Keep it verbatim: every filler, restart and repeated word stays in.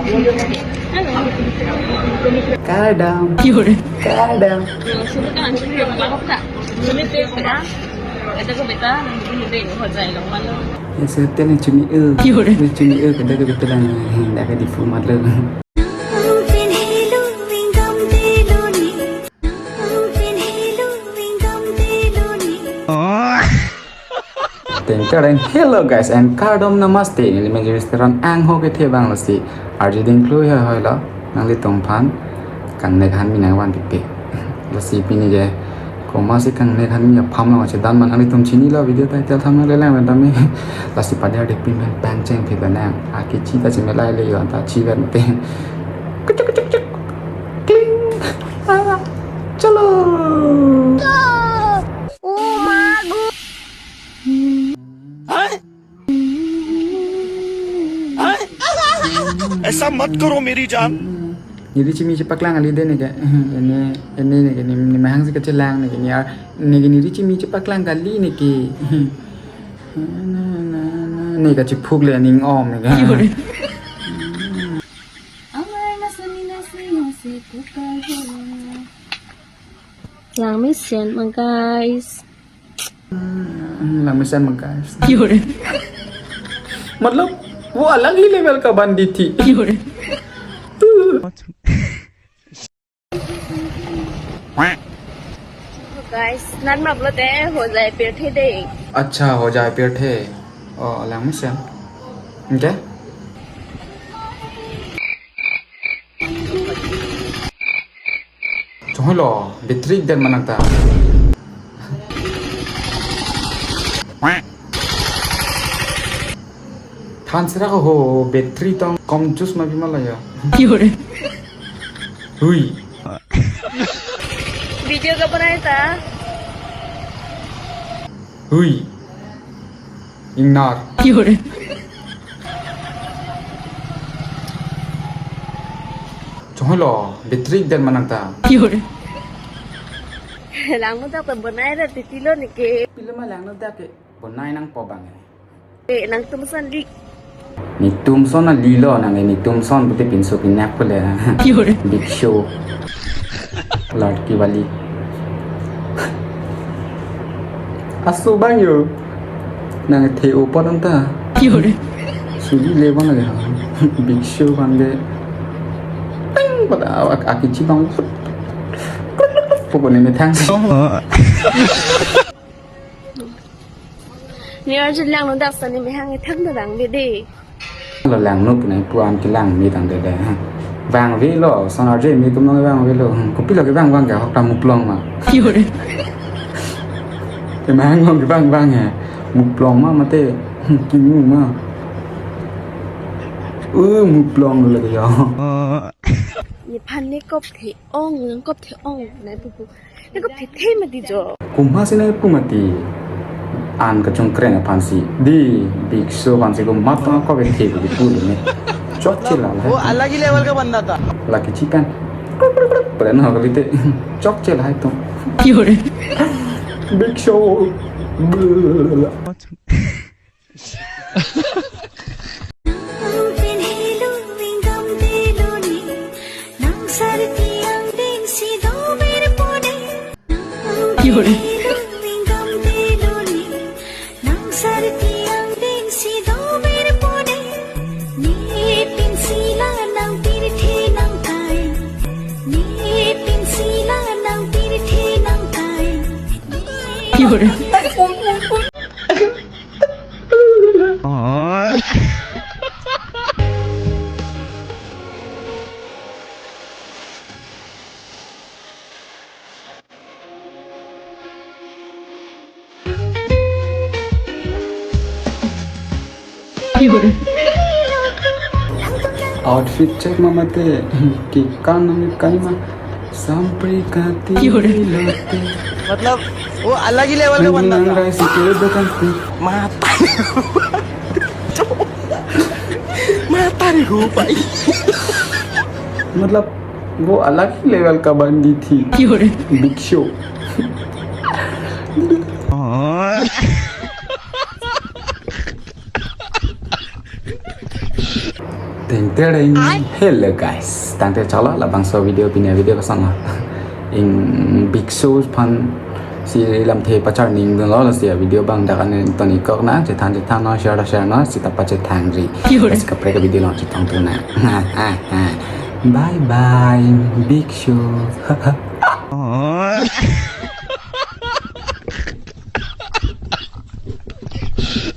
Hello. Kardom. Kardom. Sulit kan, sulit kan, sulit kan. Ada kebeta, nanti dia hojai lo, malu. Ya, saya tanya cumi eh. Cumi eh, kada kebeta lang, eh, dah ke di format lo. Teng tereng. Hello guys and kardom namaste. Neli Magic Restaurant angho kethe abang lasi arjuding klui ha hoi lo. Nanglitum aphan kangnek hanmi nangvan pipe. Lasi pini ke komatsi kangnek hanmi aphan lo chedan ma nanglitum chinilo, video title thumbnail le lang tame. Lasi pada de pin pen pangcheng phi nang. Akechi ta cheme lai le yo ta chiver mate. Kuchuk kuchuk kuchuk. Kling. Ah, chalo. ऐसा मत करो मेरी जान। Neli chimi chepaklang kali de neke. Ene, ene neke, ne, ne mahang si kachelang neke, ne ar, neke neli chimi chepaklang kali neke. Ne kachephuk le aning om neke. Amar nasi nasi nasi pukar ho. Langmesen ma guys. Hmm, langmesen ma guys. मतलब वो अलग ही लेवल का बंदी थी। Guys, nang ma pulote hojai pirthe de. अच्छा, hojai pirthe. Oh, langmesen. Oke. Chonghoi lo, battery den ma nangta. Than sira ko ho, battery tong kom juice ma bima la ya. Hui. Video ka banai ta. Hui. Ingnar. Chonghoi lo, battery den ma nangta. Langno dak ta banai ra titi lo neke. Pilo ma langno dak ke banai nangpo bang. Eh, nangtum son li. Netum son ali lo nang, netum son pute pinso pinak pule. Big Show. Ladki wali. Asu bang yo. Nang the open anta. Suli le bang le. Big Show bang de. Ping pada ak-, akechi bang. Pokoknya ne thang. Ne arjun langno dak sa ne mehang ethang da dang bede. Lo langno punai puan kelang mi tang dede. Vangvelo, son arje mi tum nong vangvelo. Hmm, kopi lo kevang vang ke hok ta muplong ma. Kemang long kevang vang he. Muplong ma mate. Hmm, kimu ma. Uh, muplong lo ke yo. Nephan ne kop the ong, nang kop the ong, nai pupu. Nang kop the the mati jo. Komatsi nang pu mati. An kachongkreng aphansi. Di, Big Show aphansi komat tong kop the pu di pu ne. Chokche la la. वो अलग ही लेवल का बंदा था। Laki chikan. Pren ho kali te. Chokche la hai to. Big Show. Outfit check ma mate, kekan nang kai ma, sampri kati lote. मतलब वो अलग ही लेवल का बंदा था। Nang rai si kere dokan ti. Mata. Mata nih gue, Pak. मतलब वो अलग ही लेवल का बंदी थी। Big Show. Teng tereng. Ai. Hello guys. Tangte chalo labangso video pini avideo kosonlo. Ing Big Show aphan si lamthe pacharning dunlo, lasi avideo abang dak an toni kok nang, chethan chethan non, share share non, sita pachethangri. Yo. Guys, kaprek avideo along chetongthu nang. Bye bye, Big Show.